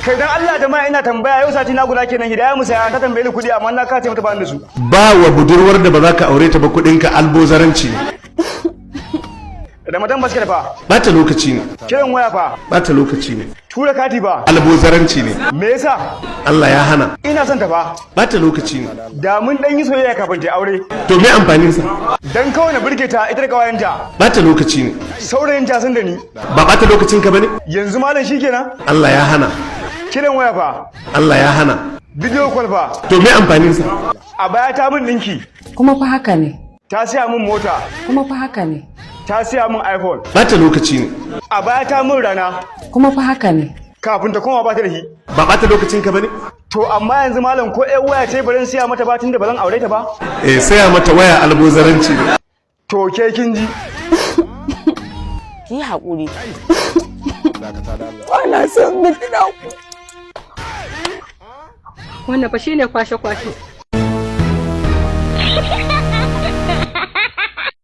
Kai, dan Allah jama'a, ina tambaya, yau sati na guda kenan Hidaya Musaya ta tambaye ni kuɗi, amma na kace mata ba ni da su. Ba wa budurwar da ba za ka aure ta ba kuɗinka albozaranci ne. Ramadan Basket fa? Bata lokaci ne. Kiran waya fa? Bata lokaci ne. Tura kati fa? Albozaranci ne. Me yasa? Allah ya hana. Ina son ta fa. Bata lokaci ne. Da mun dan yi soyayya kafin ta aure. To, me amfanin sa? Dan kawai na burge ta ita da kawayenta. Bata lokaci ne. Saurayin ta san da ni. Ba bata lokacin ka bane. Yanzu malam, shikenan. Allah ya hana. Kiran waya fa? Allah ya hana. Video call fa? To, me amfanin sa? A baya ta min dinki. Kuma fa haka ne. Ta siya min mota. Kuma fa haka ne. Ta siya min iPhone. Bata lokaci ne. A baya ta min rana. Kuma fa haka ne. Kafin ta koma ba ta da shi. Ba bata lokacin ka bane. To, amma yanzu malam, ko ƴar waya ce barin siya mata ba, tunda ba zan aure ta ba? Eh, saya mata waya albozaranci ne. To, ke kin ji. Ki yi haƙuri. Ba na son mutuna ku. Wannan fa shine kwashe kwashe.